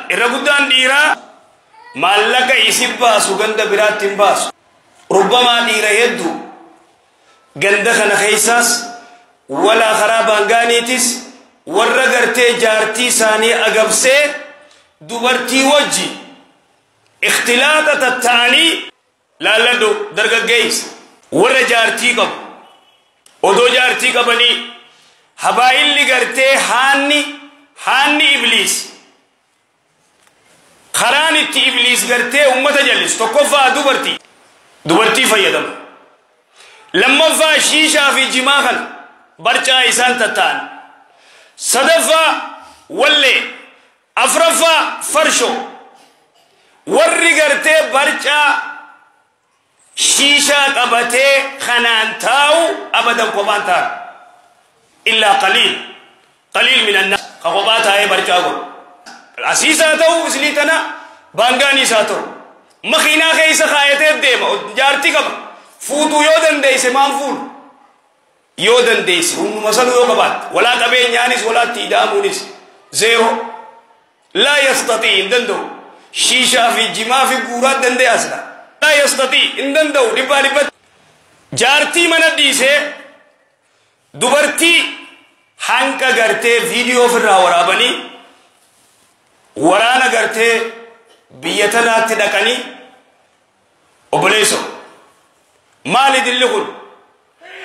Irra guddaan dhiiraa maallaqa isin baasu ganda biraatti hin baasu. Rubbamaa dhiira hedduu ganda kana keessaas walaa karaa baangaaniitis warra gartee jaartii isaanii agabsee dubartii wajji ikhtilaaxa tatta'anii laalladhu dargaggeessa warra jaartii qabu odoo jaartii qabanii habaa'illi gartee haanni ibliis karaan itti ibliis gartee ummata jallisu tokkoffaa dubartii fayyadama lammaffaa shiishaa fi jimaa kana barcaa isaan tatta'an sadaffaa wallee afraffaa farshoo warri gartee barcaa shiishaa qabatee kanaan taa'u abadan kophaan taa'u illaa qaliil qaliil min annaas ka kophaa taa'ee barcaa godhu asiisaa ta'u islii tana baangaaniis haa ta'u makiinaa keessa kaayatee deema jaartii qaba fuutuu yoo dandeeyse maan fuulu yoo dandeeyse humnuma sanuu yoo qabaatte walaa qabeenyaanis walaa itti ida'amuunis zeero laa yastatii hin danda'u shiishaa fi jimaa fi guuraa dande'asla laa yastatii hin danda'u dhibbaa dhibbatti jaartii mana dhiisee dubartii hanqa gartee viidiyoo ofirraa waraabanii waraana gartee biyya tanaatti dhaqanii obboleesso maali dilli kun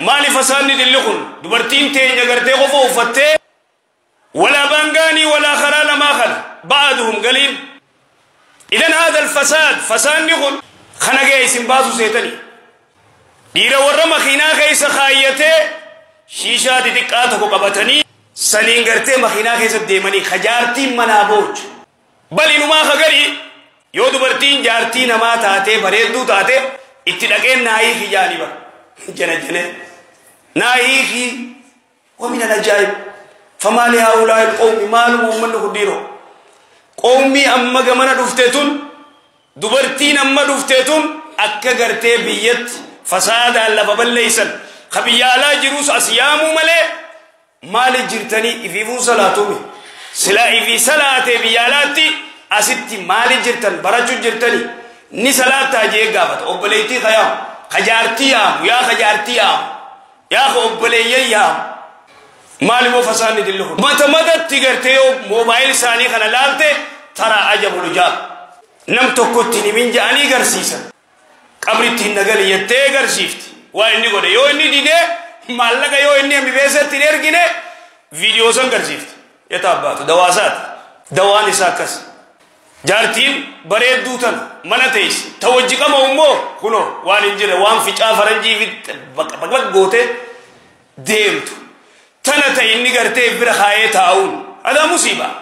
maali fasaanni dilli kun dubartiin teenya gartee qofa uffattee walaa baangaanii walaa karaa lamaa kana ba'aduhum galiin idan haadha alfasaad fasaanni kun kana ga'e isin baasu seetanii dhiira warra makiinaa keessa kaayyatee shiishaa xixiqqaa tokko qabatanii saniin gartee makiinaa keessa deemanii kajaartiin manaa boochu bal inumaa kagarii yoo dubartiin jaartii namaa taatee bareedduu taate itti dhaqeen naayii kijaanii bara jana jane naayii ومن العجائب فما لهؤلاء القوم مالهم ummanni kun dhiiroo qawmii amma gamana dhufteetun dubartiin amma dhufteetun akka gartee biyyatti fasaadaan lafa balleeysan ka biyya alaa jirus as yaamuu malee maali jirtanii ifiifuun salaatuumi silaa ifii salaatee biyya alaatti asitti maali jirtan barachuu jirtanii ni salaataa jee gaafata obboleettii ka yaamu ka jaartii yaamu yaa ka jaartii yaamu yaa ka obboleeyyan yaamu maali moo fasaanni dilli kun mata matatti gartee yoo moobaayil isaanii kana laalte taraa ajabul ujaab nam tokkotti himin je'anii garsiisan qabritti hin nagali jettee garsiifti waa inni godhe yoo inni didee maallaqa yoo inni hambibeessatti hin ergine viidiyoo san garsiifti yeta abbaatu dawaasaati dawaan isaa akkas jaartiin bareedduu tana mana teessi ta wajji qama immoo kunoo waan hin jirre waan ficaa faranjii fi baqbaq gootee deemtu tana ta inni gartee bira kaayee taa'uun adaa musiibaa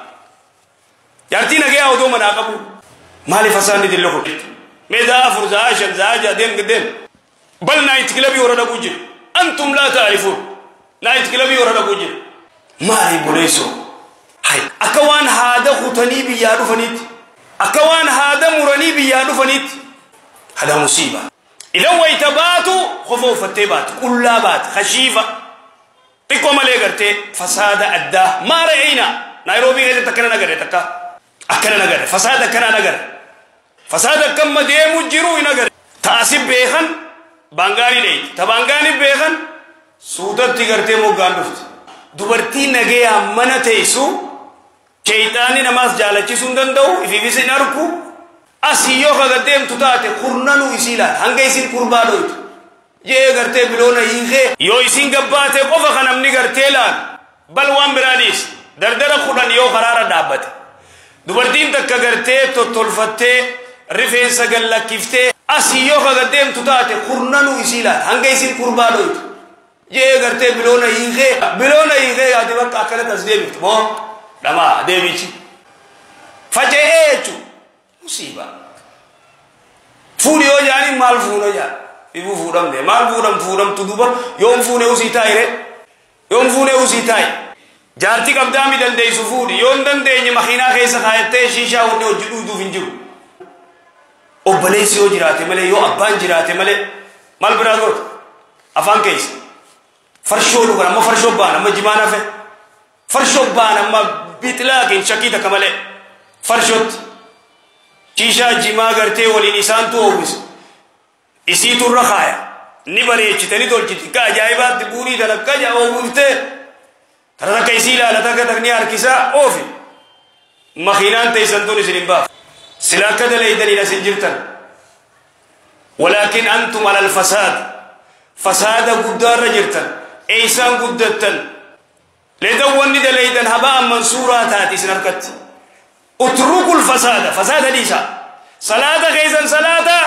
jaartii nagayaa odoo manaa qabu maaliif hasaanni dilli kun mee za'a afur za'a shan za'a ja'a deem deem bal night clubii warra dhaquu jiru antum laa ta'rifuun night clubii warra dhaquu jiru maali buleessoo hay akka waan haada kutanii biyyaa dhufaniitti akka waan haada muranii biyyaa dhufaniitti hadaa musiibaa idan wayita baatu qofa uffattee baatu qullaa baatu khashiifa xiqqoo malee gartee fasaada addaa maa ra'ayna naayiroobii keessatti akkana nagarre takka akkana nagarre fasaada akkana nagarre fasaada akkamma deemu jiru hin agarre taasi beekan baangaanii dheeyte ta baangaanii beekan suutatti gartee moggaan dhufte dubartii nagayaa mana teessu sheeyxaanni namaas jaalachisuu hin danda'u ifiifis hin arku asii yoo kaga deemtu taate kurnanuu isii laata hanga isin kurbaa dhoytu jee gartee biloona hiikee yoo isin gabbaate qofa kan namni gartee laal bal waan biraadhiis dardara kudhan yoo karaara dhaabbate dubartiin takka gartee tottolfattee rifeensa gallakkiftee asii yoo kaga deemtu taate kurnanuu isii laata hanga isin kurbaa dhoytu jee gartee biloona hiikee yaate bakka akkanatti as deebiftu moo dhamaa deebichi faca'ee jechuun musiibaa fuudhi yoo jaanii maal fuuna jaa ifuu fuudhamne maal fuudhamtu duuba yoom fuune usii taa'ire yoom fuune usii taa'i jaartii qabdaa mi dandeessu fuudhi yoo hin dandeenye makiinaa keessa kaayattee shiishaa wanni hojii dhuuduuf hin jiru obboleessi yoo jiraate malee yoo abbaan jiraate malee maal biraa goota afaan keessa farshoo dhugan amma farshoo ba'an amma jimaan hafe farshoo ba'an amma biixilaaqiin shakkii takka malee Farshotti shiishaa jimaa gartee waliin isaantu oowwisa, isiitu irra kaaya, ni bareechite, ni tolchiti. Akka ajaa'ibaatti buunii tan akka oowwiftee tana takka isii ilaala, takka takni harkisaa oofi. Makiinaan teessan tun isin hin baaf sila akka daleeydaniin asin jirtan. Walaakin antum alal fasaad, fasaada guddaarra jirtan. Eeysaan guddattan leedan wanni daleeydan haba'an mansuuraa taati isin harkatti. Utrukul fasaada, fasaada dhiisaa, salaata keessan salaata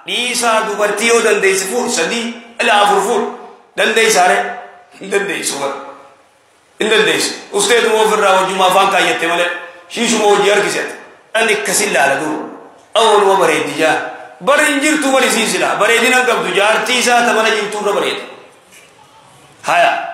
dhiisaa. Dubartii yoo dandeessi fuudh, 3 ila 4 fuudh. Dandeeysaare? Hin dandeeysu bara, hin dandeessu. Usteetuma ofirraa wajjuma afaan kaayyatte malee shiishuma hojii harkisate. Ani akkasin laala dur awwaluma bareeddi jaa bar hin jirtu bar isiin sila bareedina hin qabdu. Jaartii isaa ta mana jirtu irra bareeda. Haya.